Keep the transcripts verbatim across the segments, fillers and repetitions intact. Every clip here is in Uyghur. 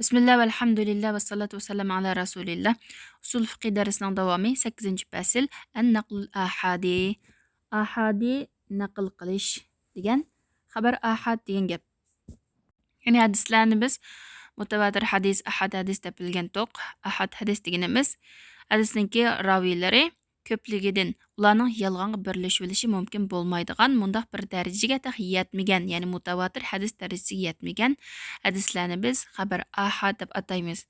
بىسمىللا ۋەلھەمدۇلىللا ۋەسسالاتۇ ۋەسسالامۇ ئالا رەسۇلىللا. ئۇسۇل فىقھى دەرسىنىڭ داۋامى، سەككىزىنچى پەسىل، ئەن نەقلۇل ئاھادى. ئاھادى نەقىل قىلىش دېگەن، خەۋەر ئاھاد دېگەن گەپ. يەنى ھەدىسلەرنى بىز مۇتەۋاتىر ھەدىس، ئاھاد ھەدىس دەپ بىلگەنتۇق. ئاھاد ھەدىس دېگىنىمىز ھەدىسنىڭكى راۋىلىرى كۆپلۈكىدىن ئۇلارنىڭ يالغانغا بىرلىشىۋېلىشى مۇمكىن بولمايدىغان، مۇنداق بىر دەرىجىگە تېخى يەتمىگەن، يەنى مۇتەۋاتىر ھەدىس دەرىجىسىگە يەتمىگەن ھەدىسلەرنى بىز خەبەر ئاھاد دەپ ئاتايمىز.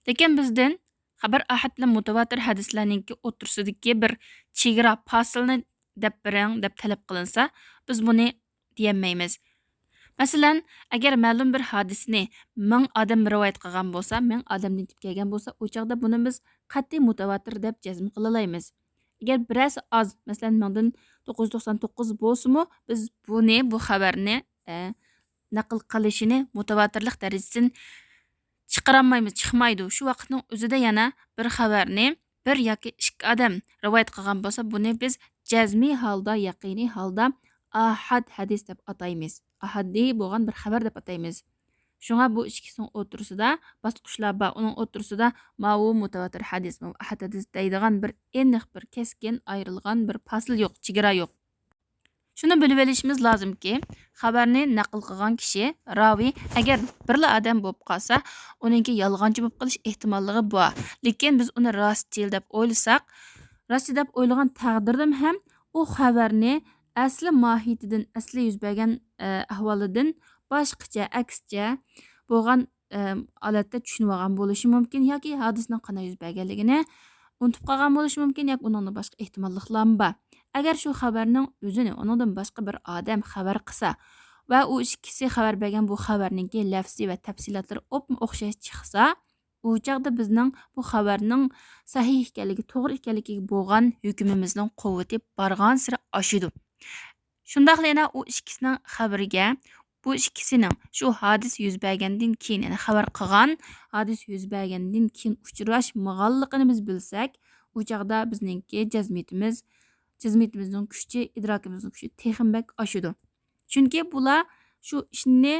لېكىن بىزدىن خەبەر ئاھاد بىلەن مۇتەۋاتىر ھەدىسلەرنىڭكى ئوتتۇرىسىدىكى بىر چېگرا، پاسىلنى دەپ بېرىڭ دەپ تەلەپ قىلىنسا، بىز بۇنى دېيەلمەيمىز. مەسىلەن، ئەگەر مەلۇم بىر ھادىسىنى مىڭ ئادەم رىۋايەت قىلغان بولسا، مىڭ ئادەمدىن يېتىپ كەلگەن بولسا، ئۇ چاغدا بۇنى بىز قەتئىي مۇتەۋاتىر دەپ جەزم قىلالايمىز. ئەگەر بىرەرسى ئاز، مەسىلەن، مىڭدىن توققۇز يۈز توقسان توققۇز بولسىمۇ، بىز بۇنى، بۇ خەۋەرنى، ئە، نەقىل قىلىشىنى مۇتەۋاتىرلىق دەرىجىسىدىن چىقىرالمايمىز، چىقمايدۇ. شۇ ۋاقىتنىڭ ئۆزىدە يەنە بىر خەۋەرنى بىر ياكى ئىككى ئادەم رىۋايەت قىلغان بولسا، بۇنى بىز جەزمىي ھالدا، يەقىنىي ھالدا ئاھاد ھەدىس دەپ ئاتايمىز. ئاھادىي بولغان بىر خەۋەر دەپ ئاتايمىز. شۇڭا بۇ ئىككىسىنىڭ ئوتتۇرىسىدا باسقۇچلار بار. ئۇنىڭ ئوتتۇرىسىدا ماۋۇ مۇتەۋاتىر ھەدىس، ماۋۇ ئاھاد ھەدىس دەيدىغان بىر ئېنىق، بىر كەسكىن ئايرىلغان بىر پاسىل يوق، چېگرا يوق. شۇنى بىلىۋېلىشىمىز لازىمكى، خەۋەرنى نەقىل قىلغان كىشى، راۋى، ئەگەر بىرلا ئادەم بولۇپ قالسا، ئۇنىڭكى يالغانچى بولۇپ قېلىش ئېھتىماللىقى بار. لېكىن بىز ئۇنى راستچىل دەپ ئويلىساق، راستچىل دەپ ئويلىغان تەقدىردىمۇ ھەم ئۇ خەۋەرنى ئەسلى ماھىيىتىدىن، ئەسلى يۈز بەرگەن، ئە، ئەھۋالىدىن باشقىچە، ئەكسىچە بولغان ئەم، ھالەتتە چۈشىنىۋالغان بولۇشى مۇمكىن ياكى ھادىسىنىڭ قانداق يۈز بەرگەنلىكىنى ئۇنتۇپ قالغان بولۇشى مۇمكىن ياكى ئۇنىڭدىن باشقا ئېھتىماللىقلارمۇ بار. ئەگەر شۇ خەۋەرنىڭ ئۆزىنى ئۇنىڭدىن باشقا بىر ئادەم خەۋەر قىلسا ۋە ئۇ ئىككىسى خەۋەر بەرگەن بۇ خەۋەرنىڭكى لەفزى ۋە تەپسىلاتلىرى ئوپمۇ ئوخشاش چىقسا، ئۇ چاغدا بىزنىڭ بۇ خەۋەرنىڭ سەھىھ ئىكەنلىكى، توغرا ئىكەنلىكىگە بولغان ھۆكمىمىزنىڭ قۇۋۋىتى بارغانسېرى ئاشىدۇ. شۇنداقلا يەنە ئۇ ئىككىسىنىڭ خەۋىرىگە، بۇ ئىككىسىنىڭ شۇ ھادىسە يۈز بەرگەندىن كېيىن، يەنى خەۋەر قىلغان ھادىسە يۈز بەرگەندىن كېيىن ئۇچراشمىغانلىقىنى بىز بىلسەك، ئۇ چاغدا بىزنىڭكى جەزمىيىتىمىز، جەزمىيىتىمىزنىڭ كۈچى، ئىدراكىمىزنىڭ كۈچى تېخىمۇ بەك ئاشىدۇ. چۈنكى بۇلار شۇ ئىشنى،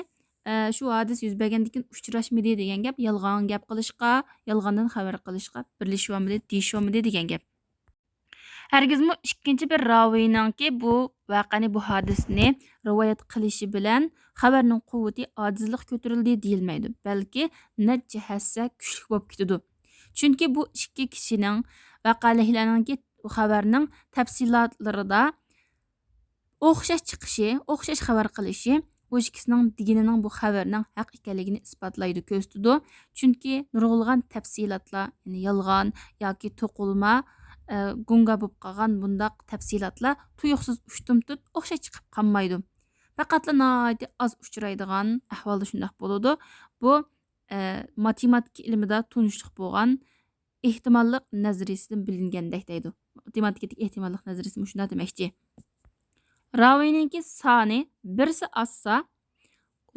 ئە، شۇ ھادىسە يۈز بەرگەندىن كېيىن ئۇچراشمىدى دېگەن گەپ، يالغان گەپ قىلىشقا، يالغاندىن خەۋەر قىلىشقا بىرلىشىۋالمىدى، دېيىشىۋالمىدى دېگەن گەپ. ھەرگىزمۇ ئىككىنچى بىر راۋىينىڭكى بۇ ۋەقەنى، بۇ ھادىسىنى رىۋايەت قىلىشى بىلەن خەۋەرنىڭ قۇۋۋىتى ئاجىزلىققا كۆتۈرۈلدى دېيىلمەيدۇ، بەلكى نەچچە ھەسسە كۈچلۈك بولۇپ كېتىدۇ. چۈنكى بۇ ئىككى كىشىنىڭ، ۋەقەلىكلەرنىڭكى خەۋەرنىڭ تەپسىلاتلىرىدا ئوخشاش چىقىشى، ئوخشاش خەۋەر قىلىشى بۇ ئىككىسىنىڭ دېگىنىنىڭ، بۇ خەۋەرنىڭ ھەق ئىكەنلىكىنى ئىسپاتلايدۇ، كۆرسىتىدۇ. چۈنكى نۇرغۇنلىغان تەپسىلاتلار، يەنى يالغان ياكى توقۇلما، ئە، گۇڭگا بولۇپ قالغان بۇنداق تەپسىلاتلار تۇيۇقسىز ئۇشتۇمتۇت ئوخشاش چىقىپ قالمايدۇ. پەقەتلا ناھايىتى ئاز ئۇچرايدىغان ئەھۋالدا شۇنداق بولىدۇ. بۇ، ئە، ماتېماتىكا ئىلمىدا تونۇشلۇق بولغان ئېھتىماللىق نەزەرىيىسىدىن بىلىنگەندەك دەيدۇ. ماتېماتىكىدىكى ئېھتىماللىق نەزەرىيىسى مۇشۇنداق دېمەكچى. راۋىنىڭكى سانى بىرسى ئاشسا،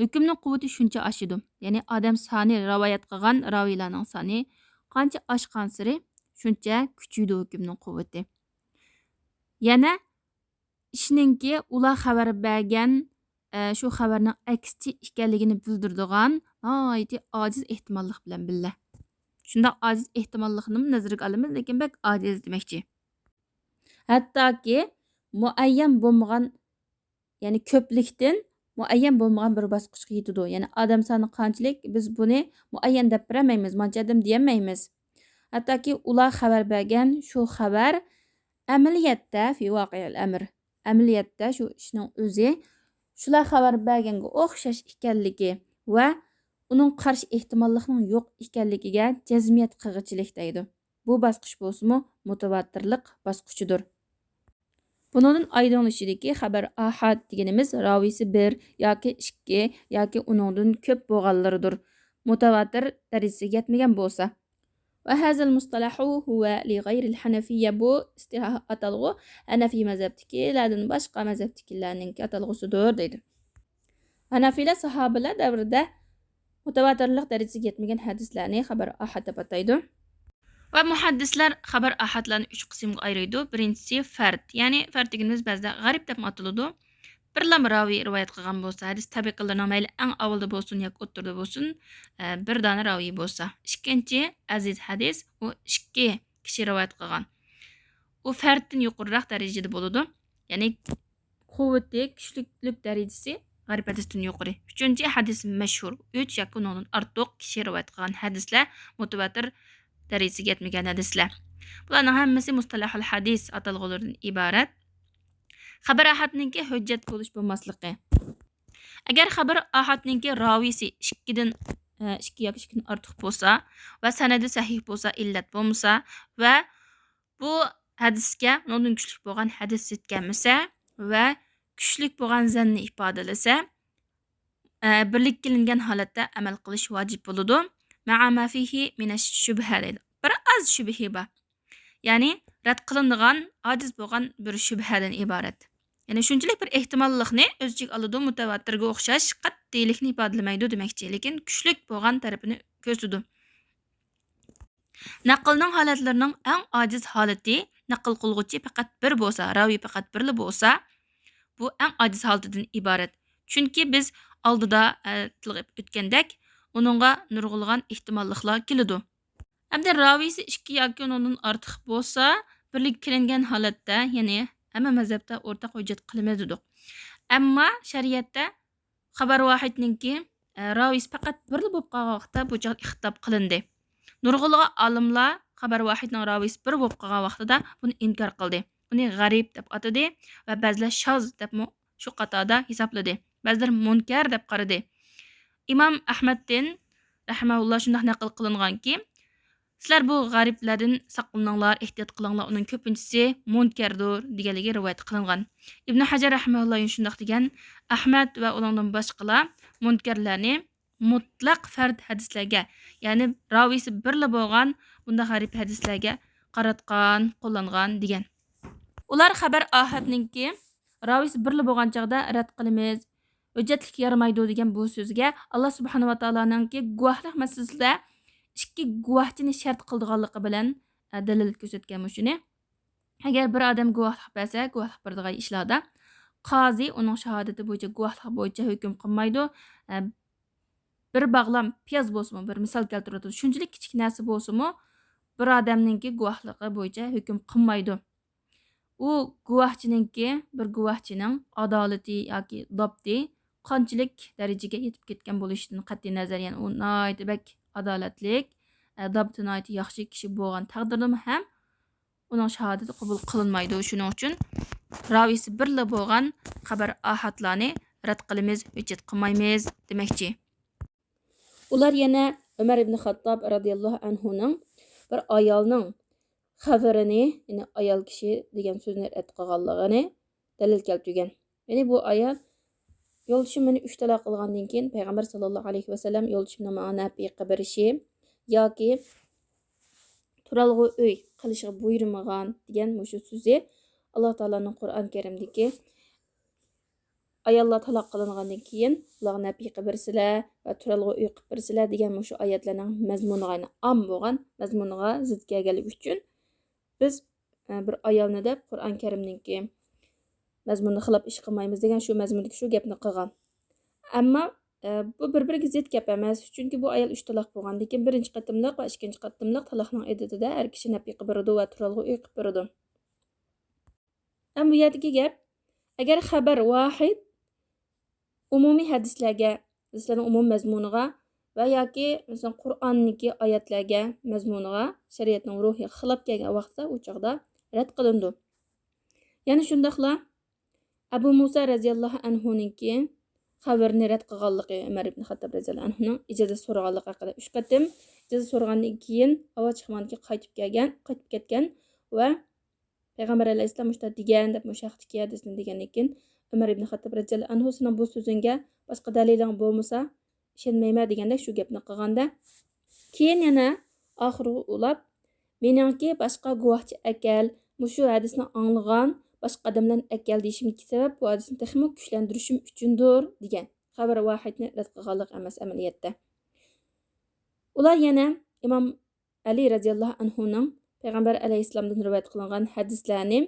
ھۆكۈمنىڭ قۇۋۋىتى شۇنچە ئاشىدۇ. يەنى ئادەم سانى، رىۋايەت قىلغان راۋىلارنىڭ سانى قانچە ئاشقانسېرى شۇنچە كۈچىيىدۇ ھۆكۈمنىڭ قۇۋۋىتى. يەنە ئىشنىڭكى ئۇلار خەۋەر بەرگەن، ئە، شۇ خەۋەرنىڭ ئەكسىچە ئىكەنلىكىنى بىلدۈرىدىغان ناھايىتى ئاجىز ئېھتىماللىق بىلەن بىللە. شۇنداق ئاجىز ئېھتىماللىقنىمۇ نەزەرگە ئالىمىز، لېكىن بەك ئاجىز دېمەكچى. ھەتتاكى مۇئەييەن بولمىغان، يەنى كۆپلۈكتىن مۇئەييەن بولمىغان بىر باسقۇچقا يېتىدۇ. يەنى ئادەم سانى قانچىلىك، بىز بۇنى مۇئەييەن دەپ بېرەلمەيمىز، مانچە ئادەم دېيەلمەيمىز. ھەتتاكى ئۇلار خەۋەر بەرگەن شۇ خەۋەر ئەمەلىيەتتە، في واقع الأمر، ئەمەلىيەتتە شۇ ئىشنىڭ ئۆزى شۇلار خەۋەر بەرگەنگە ئوخشاش ئىكەنلىكى ۋە ئۇنىڭ قارشى ئېھتىماللىقنىڭ يوق ئىكەنلىكىگە جەزمىيەت قىلغۇچىلىك دەيدۇ. بۇ باسقۇچ بولسىمۇ مۇتەۋاتىرلىق باسقۇچىدۇر. بۇنىڭدىن ئايدىڭلىشىدۇكى، خەبەر ئاھاد دېگىنىمىز راۋىسى بىر ياكى ئىككى ياكى ئۇنىڭدىن كۆپ بولغانلىرىدۇر. مۇتەۋاتىر دەرىجىسىگە يەتمىگەن بولسا. وهذا المصطلح هو لغير الحنفية، بۇ ئىستىلاھ، ئاتالغۇ ھەنەفىي مەزھەپتىكىلەردىن باشقا مەزھەپتىكىلەرنىڭكى ئاتالغۇسىدۇر دەيدۇ. ھەنەفىيلەر ساھابىلەر دەۋرىدە مۇتەۋاتىرلىق دەرىجىسىگە يەتمىگەن ھەدىسلەرنى خەبەر ئاھاد دەپ ئاتايدۇ. ۋە مۇھەددىسلەر خەبەر ئاھادلارنى ئۈچ قىسىمغا ئايرىيدۇ. بىرىنچىسى فەرد، يەنى فەرد دېگىنىمىز بەزىدە غەرىب دەپمۇ ئاتىلىدۇ. بىرلا راۋى رىۋايەت قىلغان بولسا، ھەدىس تەبىقىلىرىنىڭ مەيلى ئەڭ ئاۋۋالدا بولسۇن ياكى ئوتتۇرىدا بولسۇن، ئە، بىر دانە راۋى بولسا. ئىككىنچى ئەزىز ھەدىس، ئۇ ئىككى كىشى رىۋايەت قىلغان. ئۇ فەردتىن يۇقىرىراق دەرىجىدە بولىدۇ. يەنى قۇۋۋىتى، كۈچلۈكلۈك دەرىجىسى غەرىب ھەدىستىن يۇقىرى. ئۈچىنچى ھەدىس مەشھۇر، ئۈچ ياكى ئۇنىڭدىن ئارتۇق كىشى رىۋايەت قىلغان ھەدىسلەر، مۇتەۋاتىر دەرىجىسىگە يەتمىگەن ھەدىسلەر. بۇلارنىڭ ھەممىسى مۇستەلەھۇل ھەدىس ئاتالغۇلىرىدىن ئىبارەت. خەبەر ئاھادنىڭكى ھۆججەت بولۇش بولماسلىقى. ئەگەر خەبەر ئاھادنىڭكى راۋىسى ئىككىدىن، ئە، ئىككى ياكى ئىككىدىن ئارتۇق بولسا ۋە سەنەدى سەھىھ بولسا، ئىللەت بولمىسا ۋە بۇ ھەدىسكە ئۇنىڭدىن كۈچلۈك بولغان ھەدىس يەتكەنمىسە ۋە كۈچلۈك بولغان زەننى ئىپادىلىسە، ئە، بىرلىككە كېلىنگەن ھالەتتە ئەمەل قىلىش ۋاجىپ بولىدۇ. مەئا ما فىھى مىنەش شۇبھە دەيدۇ. بىر ئاز شۈبھە بار. يەنى رەت قىلىنىدىغان، ئاجىز بولغان بىر شۈبھەدىن ئىبارەت. يەنى شۇنچىلىك بىر ئېھتىماللىقنى ئۆز ئىچىگە ئالىدۇ، مۇتەۋاتىرگە ئوخشاش قەتئىيلىكنى ئىپادىلىمەيدۇ دېمەكچى، لېكىن كۈچلۈك بولغان تەرىپىنى كۆرسىتىدۇ. نەقىلنىڭ ھالەتلىرىنىڭ ئەڭ ئاجىز ھالىتى، نەقىل قىلغۇچى پەقەت بىر بولسا، راۋى پەقەت بىرلا بولسا، بۇ ئەڭ ئاجىز ھالىتىدىن ئىبارەت. چۈنكى بىز ئالدىدا، ئە، تىلغا ئۆتكەندەك، ئۇنىڭغا نۇرغۇنلىغان ئېھتىماللىقلار كېلىدۇ. ئەمدى راۋىسى ئىككى ياكى ئۇنىڭدىن ئارتۇق بولسا، بىرلىككە كېلىنگەن ھالەتتە، يەنى ھەممە مەزھەپتە ئورتاق ھۆججەت قىلىمىز دېدۇق. ئەمما شەرىئەتتە خەبەر ۋاھىدنىڭكى، ئە، راۋىسى پەقەت بىرلا بولۇپ قالغان ۋاقىتتا بۇ چاغدا ئىختىلاپ قىلىندى. نۇرغۇنلىغان ئالىملار خەبەر ۋاھىدنىڭ راۋىسى بىر بولۇپ قالغان ۋاقتىدا بۇنى ئىنكار قىلدى. ئۇنى غەرىب دەپ ئاتىدى ۋە بەزىلەر شاز دەپمۇ شۇ قاتاردا ھېسابلىدى. بەزىلەر مۇنكەر دەپ قارىدى. ئىمام ئەھمەدتىن رەھىمەھۇللا شۇنداق نەقىل قىلىنغانكى، سىلەر بۇ غەرىبلەردىن ساقلىنىڭلار، ئېھتىيات قىلىڭلار، ئۇنىڭ كۆپىنچىسى مۇنكەردۇر دېگەنلىكى رىۋايەت قىلىنغان. ئىبن ھەجەر رەھىمەھۇللا يەنە شۇنداق دېگەن، ئەھمەد ۋە ئۇنىڭدىن باشقىلار مۇنكەرلەرنى مۇتلەق فەرد ھەدىسلەرگە، يەنى راۋىسى بىرلا بولغان بۇنداق غەرىب ھەدىسلەرگە قاراتقان، قوللانغان دېگەن. ئۇلار خەبەر ئاھادنىڭكى راۋىسى بىرلا بولغان چاغدا رەت قىلىمىز، ھۆججەتلىك يارىمايدۇ دېگەن بۇ سۆزىگە ئاللا سۇبھانەھۇ ۋە تائالانىڭكى گۇۋاھلىق مەسىلىسىدە ئىككى گۇۋاھچىنى شەرت قىلىدىغانلىقى بىلەن، ئە، دەلىل كۆرسەتكەن مۇشۇنى. ئەگەر بىر ئادەم گۇۋاھلىق بەرسە، گۇۋاھلىق بېرىدىغان ئىشلاردا قازى ئۇنىڭ شاھادىتى بويىچە، گۇۋاھلىق بويىچە ھۆكۈم قىلمايدۇ. ئە، بىر باغلام پىياز بولسىمۇ، بىر مىسال كەلتۈرۈۋاتىدۇ، شۇنچىلىك كىچىك نەرسە بولسىمۇ، بىر ئادەمنىڭكى گۇۋاھلىقى بويىچە ھۆكۈم قىلمايدۇ. ئۇ گۇۋاھچىنىڭكى، بىر گۇۋاھچىنىڭ ئادالىتى ياكى دابتى قانچىلىك دەرىجىگە يېتىپ كەتكەن بولۇشىدىن قەتئىينەزەر، يەنى ئۇ ناھايىتى بەك ئادالەتلىك، ئە، دابتى ناھايىتى ياخشى كىشى بولغان تەقدىردىمۇ ھەم ئۇنىڭ شاھادىتى قوبۇل قىلىنمايدۇ. شۇنىڭ ئۈچۈن راۋىسى بىرلا بولغان خەبەر ئاھادلارنى رەت قىلىمىز، ھۆججەت قىلمايمىز دېمەكچى. ئۇلار يەنە ئۆمەر ئىبن خەتتاب رەزىياللاھۇ ئەنھۇنىڭ بىر ئايالنىڭ خەۋىرىنى، يەنى ئايال كىشى دېگەن سۆزنى رەت قىلغانلىقىنى دەلىل كەلتۈرگەن. يەنى بۇ ئايال، يولدىشىم مېنى ئۈچ تالاق قىلغاندىن كېيىن پەيغەمبەر ساللاللاھۇ ئەلەيھى ۋەسەللەم يولدىشىمنىڭ ماڭا نەپىقە بېرىشى ياكى تۇرالغۇ ئۆي قىلىشىغا بۇيرۇمىغان دېگەن مۇشۇ سۆزى ئاللا تائالانىڭ قۇرئان كەرىمدىكى ئاياللار تالاق قىلىنغاندىن كېيىن ئۇلارغا نەپىقە بېرىسىلەر ۋە تۇرالغۇ ئۆي قىلىپ بېرىسىلەر دېگەن مۇشۇ ئايەتلەرنىڭ مەزمۇنىغا، يەنى ئام بولغان مەزمۇنىغا زىت كەلگەنلىكى ئۈچۈن بىز، ئە، بىر ئايالنى دەپ قۇرئان كەرىمنىڭكى مەزمۇنىغا خىلاپ ئىش قىلمايمىز دېگەن شۇ مەزمۇندىكى شۇ گەپنى قىلغان. ئەمما، ئە، بۇ بىر-بىرىگە زىت گەپ ئەمەس. چۈنكى بۇ ئايال ئۈچ تالاق بولغاندىن كېيىن بىرىنچى قېتىملىق ۋە ئىككىنچى قېتىملىق تالاقنىڭ ئىددىتىدە ئەر كىشى نەپىقە بېرىدۇ ۋە تۇرالغۇ ئۆي قىلىپ بېرىدۇ. ئەمما بۇ يەردىكى گەپ، ئەگەر خەبەر ۋاھىد ئومۇمىي ھەدىسلەرگە، ھەدىسلەرنىڭ ئومۇمىي مەزمۇنىغا ۋە ياكى، مەسىلەن، قۇرئاندىكى ئايەتلەرگە، مەزمۇنىغا، شەرىئەتنىڭ روھىغا خىلاپ كەلگەن ۋاقىتتا، ئۇ چاغدا رەت قىلىنىدۇ. يەنە شۇنداقلا ئەبۇ مۇسا رەزىياللاھۇ ئەنھۇنىڭكى خەۋىرىنى رەت قىلغانلىقى، ئۆمەر ئىبن خەتتاب رەزىياللاھۇ ئەنھۇنىڭ ئىجازەت سورىغانلىقى ھەققىدە، ئۈچ قېتىم ئىجازەت سورىغاندىن كېيىن، ئاۋاز چىقمىغاندىن كېيىن قايتىپ كەلگەن، قايتىپ كەتكەن ۋە پەيغەمبەر ئەلەيھىسسالام مۇشۇنداق دېگەن دەپ مۇشۇ ھەقتىكى ھەدىسنى دېگەندىن كېيىن، ئۆمەر ئىبن خەتتاب رەزىياللاھۇ ئەنھۇ، سېنىڭ بۇ سۆزۈڭگە باشقا دەلىلىڭ بولمىسا، ئىشەنمەيمەن دېگەندەك شۇ گەپنى قىلغاندا، كېيىن يەنە ئاخىرىغا ئۇلاپ، مېنىڭكى باشقا گۇۋاھچى ئەكەل، مۇشۇ ھەدىسنى ئاڭلىغان باشقا ئادەملەرنى ئەكەل دېيىشىمدىكى سەۋەب بۇ ھەدىسنى تېخىمۇ كۈچلەندۈرۈشۈم ئۈچۈندۇر، دېگەن. خەۋەر ۋاھىدنى رەت قىلغانلىق ئەمەس ئەمەلىيەتتە. ئۇلار يەنە ئىمام ئەلى رەزىياللاھۇ ئەنھۇنىڭ پەيغەمبەر ئەلەيھىسسالامدىن رىۋايەت قىلىنغان ھەدىسلەرنى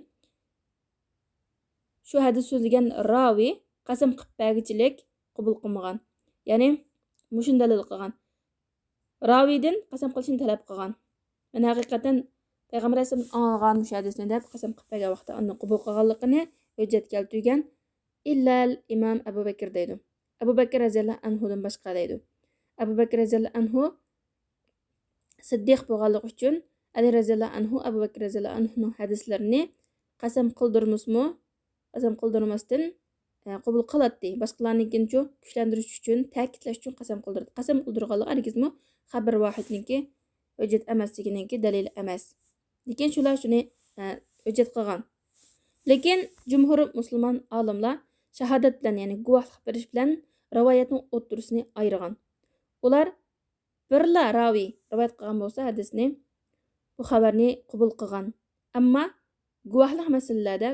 شۇ ھەدىس سۆزلىگەن راۋى قەسەم قىلىپ بەرگۈچىلىك قوبۇل قىلمىغان. يەنى مۇشۇنى دەلىل قىلغان. راۋىدىن قەسەم قىلىشنى تەلەپ قىلغان. مەن ھەقىقەتەن پەيغەمبەر ئەلەيھىسسالامدىن ئاڭلىغان مۇشۇ ھەدىسنى دەپ قەسەم قىلىپ بەرگەن ۋاقىتتا ئاندىن قوبۇل قىلغانلىقىنى ھۆججەت كەلتۈرگەن. ئىللەل ئىمام ئەبۇ بەكىر دەيدۇ. ئەبۇ بەكىر رەزىياللاھۇ ئەنھۇدىن باشقا دەيدۇ. ئەبۇ بەكىر رەزىياللاھۇ ئەنھۇ سىددىق بولغانلىقى ئۈچۈن ئەلى رەزىياللاھۇ ئەنھۇ ئەبۇ بەكىر رەزىياللاھۇ ئەنھۇنىڭ ھەدىسلىرىنى قەسەم قىلدۇرمىسىمۇ، قەسەم قىلدۇرماستىن، ئە، قوبۇل قىلاتتى. باشقىلارنىڭكىنىچۇ كۈچلەندۈرۈش ئۈچۈن، تەكىتلەش ئۈچۈن قەسەم قىلدۇراتتى. قەسەم قىلدۇرغانلىقى ھەرگىزمۇ خەبەر ۋاھىدنىڭكى ھۆججەت ئەمەسلىكىنىڭكى دەلىلى ئەمەس. لېكىن شۇلار شۇنى، ئە، ھۆججەت قىلغان. لېكىن جۇمھۇر مۇسۇلمان ئالىملار شاھادەت بىلەن، يەنى گۇۋاھلىق بېرىش بىلەن رىۋايەتنىڭ ئوتتۇرىسىنى ئايرىغان. ئۇلار بىرلا راۋى رىۋايەت قىلغان بولسا ھەدىسنى، بۇ خەۋەرنى قوبۇل قىلغان. ئەمما گۇۋاھلىق مەسىلىلەردە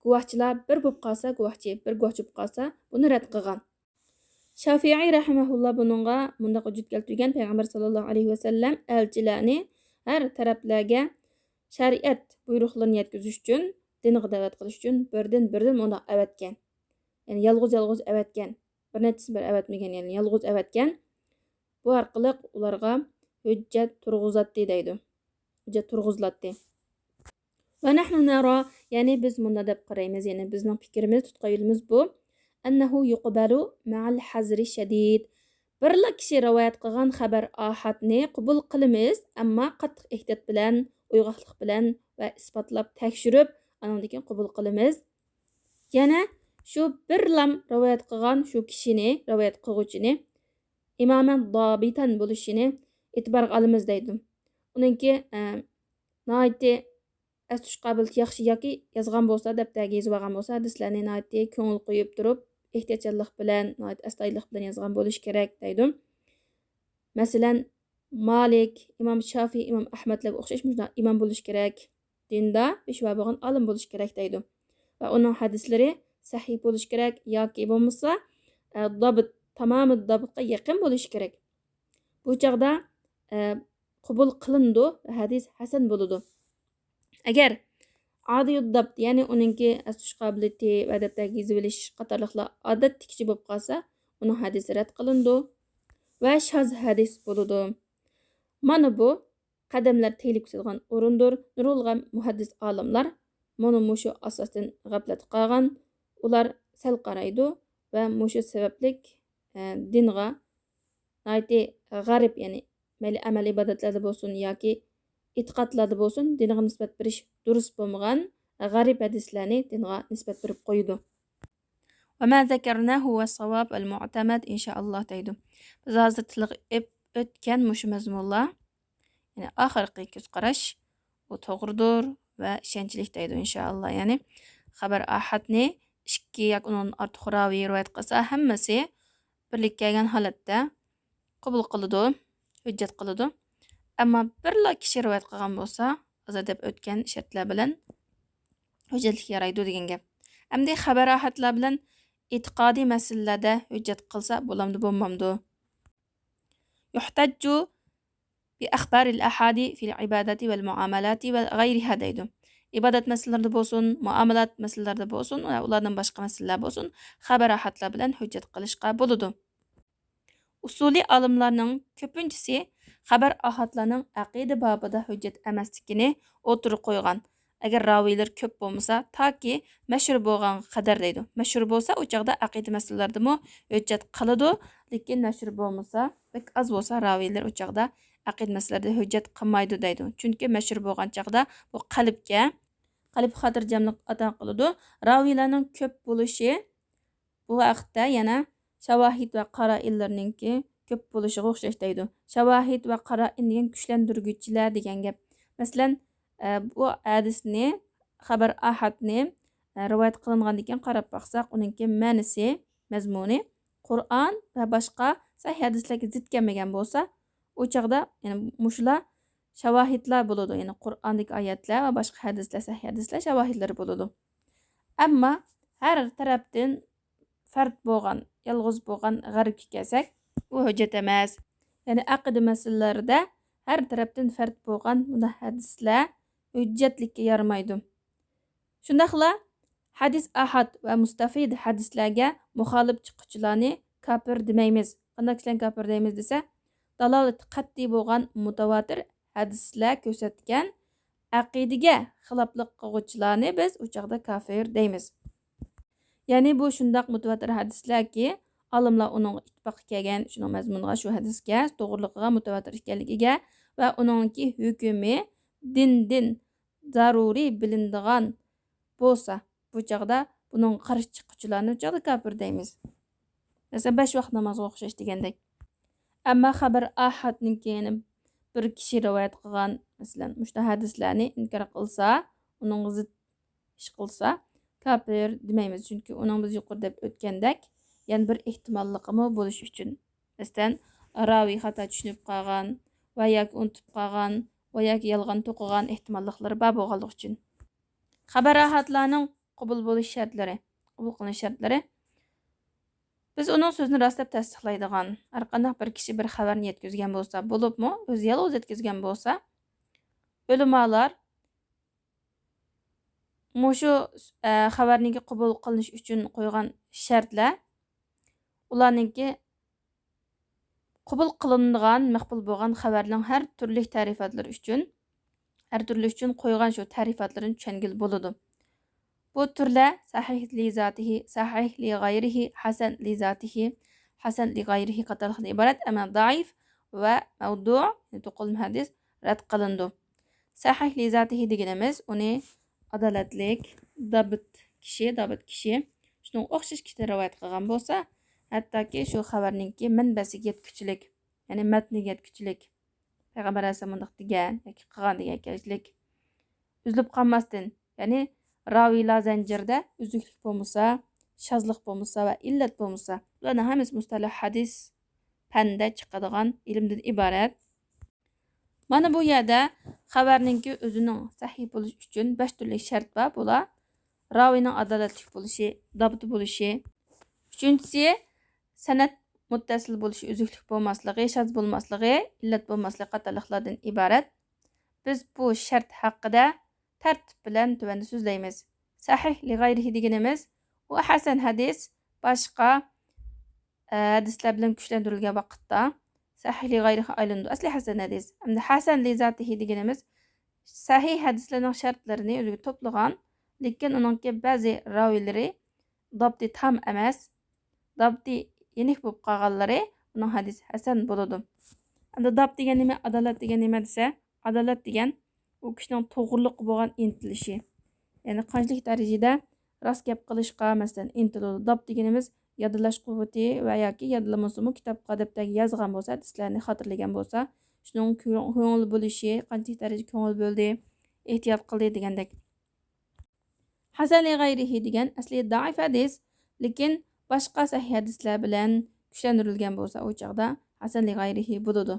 گۇۋاھچىلار بىر بولۇپ قالسا، گۇۋاھچى، بىر گۇۋاھچى بولۇپ قالسا، بۇنى رەت قىلغان. شافىئى رەھىمەھۇللا بۇنىڭغا مۇنداق ھۆججەت كەلتۈرگەن، پەيغەمبەر ساللاللاھۇ ئەلەيھى ۋەسەللەم ئەلچىلەرنى ھەر تەرەپلەرگە شەرىئەت بۇيرۇقلىرىنى يەتكۈزۈش ئۈچۈن، دىنغا دەۋەت قىلىش ئۈچۈن بىردىن، بىردىن مۇنداق ئەۋەتكەن. يەنى يالغۇز، يالغۇز ئەۋەتكەن. بىر نەچچىسىنى بىر ئەۋەتمىگەن، يەنى يالغۇز ئەۋەتكەن. بۇ ئارقىلىق ئۇلارغا ھۆججەت تۇرغۇزاتتى دەيدۇ. ھۆججەت تۇرغۇزۇلاتتى. ونحن نرى، يەنى بىز مۇنداق دەپ قارايمىز، يەنى بىزنىڭ پىكرىمىز، تۇتقان يولىمىز بۇ. أنه يقبل مع الحذر الشديد. بىرلا كىشى رىۋايەت قىلغان خەبەر ئاھادنى قوبۇل قىلىمىز، ئەمما قاتتىق ئېھتىيات بىلەن، ئويغاقلىق بىلەن ۋە ئىسپاتلاپ تەكشۈرۈپ، ئانىڭدىن كېيىن قوبۇل قىلىمىز. يەنە شۇ بىرلام رىۋايەت قىلغان شۇ كىشىنى، رىۋايەت قىلغۇچىنى ئىمامەن دابىتەن بولۇشىنى ئېتىبارغا ئالىمىز دەيدۇ. ئۇنىڭكى، ئە، ناھايىتى ئەستۇش قابىلىيىتى ياخشى ياكى يازغان بولسا، دەپتەرگە يېزىۋالغان بولسا، ھەدىسلەرنى ناھايىتى كۆڭۈل قويۇپ تۇرۇپ، ئېھتىياتچانلىق بىلەن، ناھايىتى ئەستايىدىللىق بىلەن يازغان بولۇشى كېرەك دەيدۇ. مەسىلەن، مالىك، ئىمام شافىئى، ئىمام ئەھمەدلەرگە ئوخشاش مۇشۇنداق ئىمام بولۇشى كېرەك. دىندا پېشۋا بولغان ئالىم بولۇشى كېرەك دەيدۇ. ۋە ئۇنىڭ ھەدىسلىرى سەھىھ بولۇشى كېرەك ياكى بولمىسا، ئە، دابىت، تامامى دابىتقا يېقىن بولۇشى كېرەك. بۇ چاغدا، ئە، قوبۇل قىلىنىدۇ ۋە ھەدىس ھەسەن بولىدۇ. ئەگەر ئادىيۇددابت، يەنى ئۇنىڭكى ئەستۇش قابىلىيىتى ۋە دەپتەرگە يېزىۋېلىش قاتارلىقلار ئادەتتىكىچە بولۇپ قالسا، ئۇنىڭ ھەدىسى رەت قىلىنىدۇ ۋە شاز ھەدىس بولىدۇ. مانا بۇ قەدەملەر تېيىلىپ كېتىدىغان ئورۇندۇر. نۇرغۇنلىغان مۇھەددىس ئالىملار مانا مۇشۇ ئاساستىن غەپلەتتە قالغان. ئۇلار سەل قارايدۇ ۋە مۇشۇ سەۋەبلىك، ئە، دىنغا ناھايىتى غەرىب، يەنى مەيلى ئەمەل ئىبادەتلەردە بولسۇن ياكى ئېتىقادلاردا بولسۇن، دىنغا نىسبەت بېرىش دۇرۇس بولمىغان غەرىب ھەدىسلەرنى دىنغا نىسبەت بېرىپ قويىدۇ. وما ذكرناه هو الصواب المعتمد إن شاء الله دەيدۇ. بىز ھازىر تىلغا ئېلىپ ئۆتكەن مۇشۇ مەزمۇنلار، يەنى ئاخىرقى كۆز قاراش، ئۇ توغرىدۇر ۋە ئىشەنچلىك دەيدۇ، ئىنشائاللا. يەنى خەبەر ئاھادنى ئىككى ياكى ئۇنىڭدىن ئارتۇق راۋى رىۋايەت قىلسا، ھەممىسى بىرلىككە كەلگەن ھالەتتە قوبۇل قىلىدۇ، ھۆججەت قىلىدۇ. ئەمما بىرلا كىشى رىۋايەت قىلغان بولسا، ھازىر دەپ ئۆتكەن شەرتلەر بىلەن ھۆججەتلىك يارايدۇ دېگەن گەپ. ئەمدى خەبەر ئاھادلار بىلەن ئېتىقادىي مەسىلىلەردە ھۆججەت قىلسا بولامدۇ، بولمامدۇ؟ يحتج بأخبار الآحاد في العبادات والمعاملات وغيرها دەيدۇ. ئىبادەت مەسىلىلىرىدە بولسۇن، مۇئامىلات مەسىلىلىرىدە بولسۇن، ئۇلاردىن باشقا مەسىلىلەر بولسۇن، خەبەر ئاھادلار بىلەن ھۆججەت قىلىشقا بولىدۇ. ئۇسۇلىي ئالىملارنىڭ كۆپىنچىسى خەبەر ئاھادلارنىڭ ئەقىدە بابىدا ھۆججەت ئەمەسلىكىنى ئوتتۇرىغا قويغان. ئەگەر راۋىيلىرى كۆپ بولمىسا، تاكى مەشھۇر بولغانغا قەدەر دەيدۇ. مەشھۇر بولسا، ئۇ چاغدا ئەقىدە مەسىلىلەردىمۇ ھۆججەت قىلىدۇ، لېكىن مەشھۇر بولمىسا، بەك ئاز بولسا، راۋىيلىرى ئۇ چاغدا ئەقىدە مەسىلىلەردە ھۆججەت قىلمايدۇ دەيدۇ. چۈنكى مەشھۇر بولغان چاغدا بۇ قەلبكە، قەلب خاتىرجەملىك ئاتا قىلىدۇ. راۋىيلارنىڭ كۆپ بولۇشى بۇ ھەقتە يەنە شاۋاھىد ۋە قارائىنلىرىنىڭكى كۆپ بولۇشىغا ئوخشاش دەيدۇ. شاۋاھىد ۋە قارائىن دېگەن كۈچلەندۈرگۈچىلەر دېگەن گەپ. مەسىلەن، ئە، بۇ ھەدىسنى، خەبەر ئاھادنى، ئە، رىۋايەت قىلىنغاندىن كېيىن قاراپ باقساق، ئۇنىڭكى مەنىسى، مەزمۇنى قۇرئان ۋە باشقا سەھىھ ھەدىسلەرگە زىت كەلمىگەن بولسا، ئۇ چاغدا، يەنى مۇشۇلار شاۋاھىدلار بولىدۇ. يەنى قۇرئاندىكى ئايەتلەر ۋە باشقا ھەدىسلەر، سەھىھ ھەدىسلەر شاۋاھىدلىرى بولىدۇ. ئەمما ھەر تەرەپتىن پەرد بولغان، يالغۇز بولغان غەرىبكە كەلسەك، ئۇ ھۆججەت ئەمەس. يەنى ئەقىدە مەسىلىلىرىدە ھەر تەرەپتىن پەرد بولغان مۇنداق ھەدىسلەر ھۆججەتلىككە يارىمايدۇ. شۇنداقلا ھەدىس ئاھاد ۋە مۇستەفىد ھەدىسلەرگە مۇخالىپ چىققۇچىلارنى كاپىر دېمەيمىز. قانداق كىشىلەرنى كاپىر دەيمىز دېسە، دالالىتى قەتئىي بولغان مۇتەۋاتىر ھەدىسلەر كۆرسەتكەن ئەقىدىگە خىلاپلىق قىلغۇچىلارنى بىز ئۇ چاغدا كاپىر دەيمىز. يەنى بۇ شۇنداق مۇتەۋاتىر ھەدىسلەركى، ئالىملار ئۇنىڭغا ئىتتىپاققا كەلگەن، شۇنىڭ مەزمۇنىغا، شۇ ھەدىسكە توغرىلىقىغا مۇتەۋاتىر ئىكەنلىكىگە ۋە ئۇنىڭكى ھۆكمى دىندىن زەرۇرىي بىلىنىدىغان بولسا، بۇ چاغدا بۇنىڭغا قارشى چىققۇچىلارنى بۇ چاغدا كاپىر دەيمىز. مەسىلەن، بەش ۋاق نامازغا ئوخشاش دېگەندەك. ئەمما خەبەر ئاھادنىڭكى، يەنى بىر كىشى رىۋايەت قىلغان، مەسىلەن، مۇشۇنداق ھەدىسلەرنى ئىنكار قىلسا، ئۇنىڭغا زىت ئىش قىلسا، كاپىر دېمەيمىز. چۈنكى ئۇنىڭ بىز يۇقىرىدا دەپ ئۆتكەندەك، يەنە بىر ئېھتىماللىقىمۇ بولۇش ئۈچۈن. مەسىلەن، راۋى خاتا چۈشىنىپ قالغان ۋە ياكى ئۇنتۇپ قالغان ۋە ياكى يالغان توقۇغان ئېھتىماللىقلىرى بار بولغانلىقى ئۈچۈن. خەبەر ئاھادلارنىڭ قوبۇل بولۇش شەرتلىرى، قوبۇل قىلىنىش شەرتلىرى. بىز ئۇنىڭ سۆزىنى راست دەپ تەستىقلايدىغان، ھەرقانداق بىر كىشى بىر خەۋەرنى يەتكۈزگەن بولسا، بولۇپمۇ ئۆزى يالغۇز يەتكۈزگەن بولسا، ئۆلىمالار مۇشۇ، ئە، خەۋەرنىڭكى قوبۇل قىلىنىش ئۈچۈن قويغان شەرتلەر، ئۇلارنىڭكى قوبۇل قىلىنىدىغان، مەقبۇل بولغان خەۋەرنىڭ ھەر تۈرلۈك تەرىپاتلىرى ئۈچۈن، ھەر تۈرلۈك ئۈچۈن قويغان شۇ تەرىپاتلىرىنى چۈشەنگىلى بولىدۇ. بۇ تۈرلەر سەھىھ لىزاتىھى، سەھىھ لىغەيرىھى، ھەسەن لىزاتىھى، ھەسەن لىغەيرىھى قاتارلىقتىن ئىبارەت، ئەمما زەئىپ ۋە مەۋدۇ، يەنى توقۇلما ھەدىس رەت قىلىنىدۇ. سەھىھ لىزاتىھى دېگىنىمىز ئۇنى ئادالەتلىك، دابىت كىشى، دابىت كىشى، شۇنىڭغا ئوخشاش كىشىدىن رىۋايەت قىلغان بولسا، ھەتتاكى شۇ خەۋەرنىڭكى مەنبەسىگە يەتكۈچىلىك، يەنى مەتنىگە يەتكۈچىلىك، پەيغەمبەر ئەلەيھىسسالام مۇنداق دېگەن ياكى قىلغان دېگەن كەشلىك ئۈزۈلۈپ قالماستىن، يەنى راۋىيلار زەنجىرىدە ئۈزۈكلۈك بولمىسا، شازلىق بولمىسا ۋە ئىللەت بولمىسا، بۇلارنىڭ ھەممىسى مۇستەلىھ ھەدىس پەنىدە چىقىدىغان ئىلىمدىن ئىبارەت. مانا بۇ يەردە خەۋەرنىڭكى ئۆزىنىڭ سەھىھ بولۇشى ئۈچۈن بەش تۈرلۈك شەرت بار. بۇلار راۋىنىڭ ئادالەتلىك بولۇشى، دابىتى بولۇشى. ئۈچىنچىسى، سەنەد مۇتتەسىل بولۇشى، ئۈزۈكلۈك بولماسلىقى، شاز بولماسلىقى، ئىللەت بولماسلىقى قاتارلىقلاردىن ئىبارەت. بىز بۇ شەرت ھەققىدە تەرتىپ بىلەن تۆۋەندە سۆزلەيمىز. سەھىھ لىغەيرىھى دېگىنىمىز، ئۇ ھەسەن ھەدىس باشقا، ئە، ھەدىسلەر بىلەن كۈچلەندۈرۈلگەن ۋاقىتتا سەھىھ لىغەيرىھىغا ئايلىنىدۇ. ئەسلى ھەسەن ھەدىس. ئەمدى ھەسەن لىزاتىھى دېگىنىمىز سەھىھ ھەدىسلەرنىڭ شەرتلىرىنى ئۆزىگە توپلىغان، لېكىن ئۇنىڭكى بەزى راۋىلىرى دابتى تام ئەمەس، دابتى يېنىك بولۇپ قالغانلىرى ئۇنىڭ ھەدىسى ھەسەن بولىدۇ. ئەمدى دابت دېگەن نېمە، ئادالەت دېگەن نېمە دېسە، ئادالەت دېگەن ئۇ كىشىنىڭ توغرىلىققا بولغان ئىنتىلىشى. يەنى قانچىلىك دەرىجىدە راست گەپ قىلىشقا، مەسىلەن، ئىنتىلىدۇ. دابت دېگىنىمىز يادلاش قۇۋۋىتى ۋە ياكى يادلىمىسىمۇ كىتابقا، دەپتەرگە يازغان بولسا، ھەدىسلەرنى خاتىرىلىگەن بولسا، شۇنىڭ كۆڭ-، كۆڭۈل بۆلۈشى، قانچىلىك دەرىجىدە كۆڭۈل بۆلدى، ئېھتىيات قىلدى دېگەندەك. ھەسەن لىغەيرىھى دېگەن ئەسلى زەئىپ ھەدىس، لېكىن باشقا سەھىھ ھەدىسلەر بىلەن كۈچلەندۈرۈلگەن بولسا، ئۇ چاغدا ھەسەن لىغەيرىھى بولىدۇ.